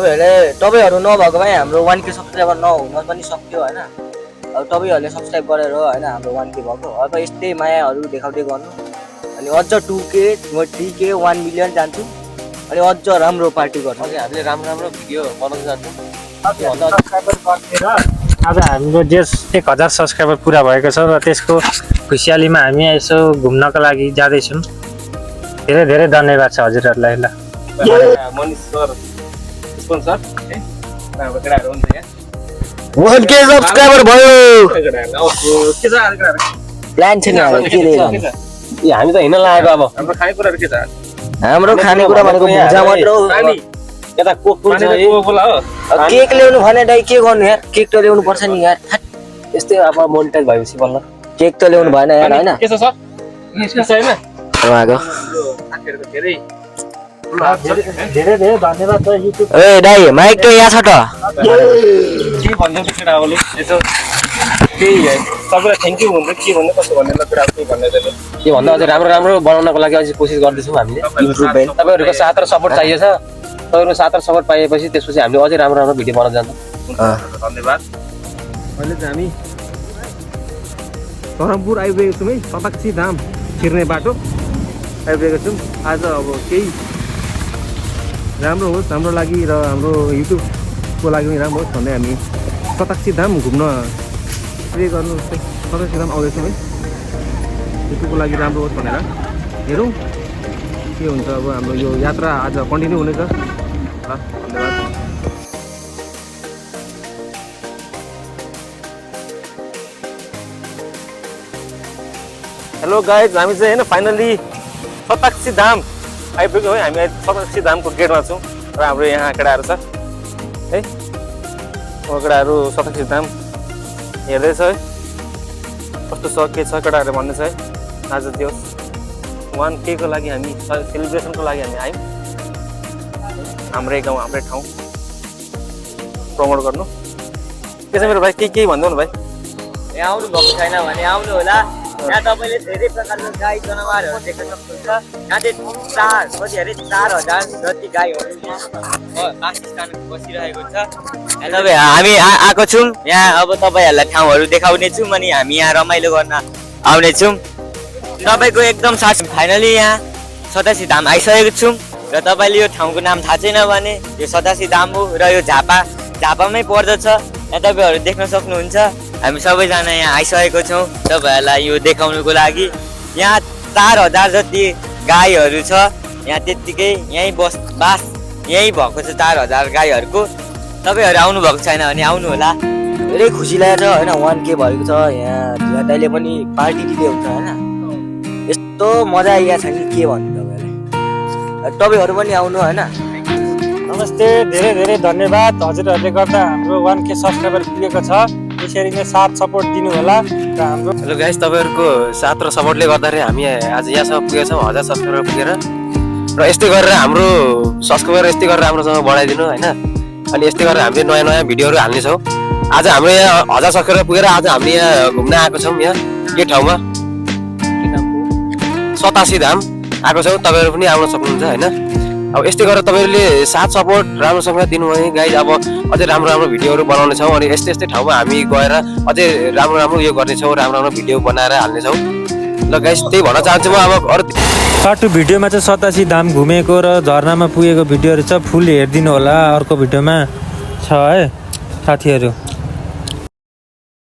तपाईहरु नभएको भए हाम्रो 1k सब्स्क्राइबर नहुन पनि सक्थ्यो हैन। अब तपाईहरुले सब्स्क्राइब गरेर हैन हाम्रो 1k भएको। अब यस्तै मायाहरु देखाउँदै गर्नु। अनि अझ 2k, म 3k, 1 मिलियन जान्छु। अनि अझ राम्रो पार्टी गर्छौँ। अझै हामीले राम्रो भिडियो बनाउन जान्छौँ। आज हाम्रो जे 1000 सब्स्क्राइबर पुरा भएको छ र त्यसको खुसियालीमा हामी यसो घुम्नको लागि जाँदैछौँ। धेरै धेरै धन्यवाद छ हजुरहरूलाई। ल मनिष सर स्पोन्सर है हाम्रो केटाहरु हुन्छ यहाँ 1k सब्स्क्राइबर भयो। के छ आज केटाहरु प्लान छैन के रे। हामी त हिँड्न लागेको अब हाम्रो खानेकुराहरु के छ हाम्रो खानेकुरा भनेको भुजा मात्र हो। यता कोक छ कोला हो केक ल्याउनु भने दाइ के गर्नु यार। केक त ल्याउनु पर्छ नि यार। यस्तै अब मोनिटाइज भएपछि बल्ल केक त ल्याउनु भएन यार हैन। के छ सर के छैन उहाँको साथीहरुको धेरै धेरै धेरै धन्यवाद छ युट्युब। ए दाइ माइक त यहाँ छ त। के भन्दै थियो केटाहरुले यसो केही सबैलाई थ्यांक यू भन्छ के भन्नु कसो भन्ने ल केटाहरु के भन्दै थियो के भन्दा अझै राम्रो राम्रो बनाउनको लागि अझै कोसिस गर्दैछौँ हामीले। इम्प्रुभमेन्ट तपाईहरुको साथ र सपोर्ट चाहिएको छ। तपाईहरुको साथ र सपोर्ट पाएपछि त्यसपछि हामीले अझै राम्रो राम्रो भिडियो बनाउन जान्छौँ। धन्यवाद। अहिले चाहिँ हामी धरमपुर आइपुगेको छौँ है। सताक्षी धाम छिर्ने बाटो आइपुगेको छौँ। आज अब केही राम्रो होस् हाम्रो लागि र हाम्रो युट्युबको लागि पनि राम्रो होस् भन्दै हामी सताक्षी धाम घुम्न प्रे गर्नु। सताक्षी धाम आउँदैछौँ है युट्युबको लागि राम्रो होस् भनेर। हेरौँ के हुन्छ अब हाम्रो यो यात्रा आज कन्टिन्यू हुनेछ। धन्यवाद। हेलो गाइज हामी चाहिँ होइन फाइनली सताक्षी धाम आइपुग्यौँ है। हामी सताक्षी धामको गेटमा छौँ र हाम्रो यहाँ केटाहरू छ है। केटाहरू सताक्षी धाम हेर्दैछ है कस्तो छ के छ केटाहरूले भन्ने छ है। आज दिवस 1k को लागि हामी सेलिब्रेसनको लागि हामी आयौँ हाम्रै गाउँ हाम्रै ठाउँ प्रमोट गर्नु। के छ मेरो भाइ केही भन्नु न भाइ। यहाँ आउनु भएको छैन भने आउनु होला। यहाँ तपाईले धेरै प्रकारको गाई जनावरहरू देख्न सक्नुहुन्छ। यहाँ चाहिँ 4,000 जति गाईहरू वासस्थान बसिरहेको छ। तपाईँ हामी आएको छौँ यहाँ। अब तपाईँहरूलाई ठाउँहरू देखाउने छौँ अनि हामी यहाँ रमाइलो गर्न आउने छौँ। तपाईँको एकदम साथ फाइनली यहाँ सतासी धाम आइसकेको छौँ र तपाईँले यो ठाउँको नाम थाहा छैन भने यो सतासी धाम हो र यो झापामै पर्दछ। यहाँ तपाईँहरू देख्न सक्नुहुन्छ। हामी सबैजना यहाँ आइसकेको छौँ तपाईँहरूलाई यो देखाउनुको लागि। यहाँ 4,000 जति गाईहरू छ। यहाँ त्यत्तिकै यहीँ बास यहीँ भएको छ 4,000 गाईहरूको। तपाईँहरू आउनु भएको छैन भने आउनु होला। धेरै खुसी लागेको छ होइन। 1k भएको छ यहाँ। दाइले पनि पार्टी दिँदै हुन्छ होइन। यस्तो मजा आइरहेको छ कि के भन्नु तपाईँलाई। तपाईँहरू पनि आउनु होइन। नमस्ते धेरै धेरै धन्यवाद हजुरहरूले गर्दा हाम्रो 1k सब्स्क्राइबर पुगेको छ। यसरी नै साथ सपोर्ट दिनु होला र हाम्रो। हेलो गाइस तपाईहरुको साथ र सपोर्टले गर्दाखेरि हामी आज यहाँसम्म पुगेका छौँ 1000 सब्स्क्राइबर पुगेर। र यस्तै गरेर हाम्रो सब्स्क्राइबर यस्तै गरेर राम्रोसँग बढाइदिनु होइन। अनि यस्तै गरेर हामीले नयाँ नयाँ भिडियोहरू हाल्नेछौँ। आज हाम्रो यहाँ 1000 सब्स्क्राइबर पुगेर आज हामीले यहाँ घुम्न आएको छौँ। यहाँ के ठाउँमा सतासी धाम आएको छौँ। तपाईँहरू पनि आउन सक्नुहुन्छ होइन। अब यस्तै गरेर तपाईँहरूले साथ सपोर्ट राम्रोसँग दिनुभयो गाइज। अब अझै राम्रो राम्रो भिडियोहरू बनाउनेछौँ अनि यस्तै यस्तै ठाउँमा हामी गएर अझै राम्रो राम्रो उयो गर्नेछौँ। राम्रो राम्रो भिडियो बनाएर हाल्नेछौँ। ल गाइज त्यही भन्न चाहन्छु म। अब अरू पार्ट 2 भिडियोमा चाहिँ सतासी धाम घुमेको र झरनामा पुगेको भिडियोहरू छ। फुल हेरिदिनु होला। अर्को भिडियोमा छ है साथीहरू।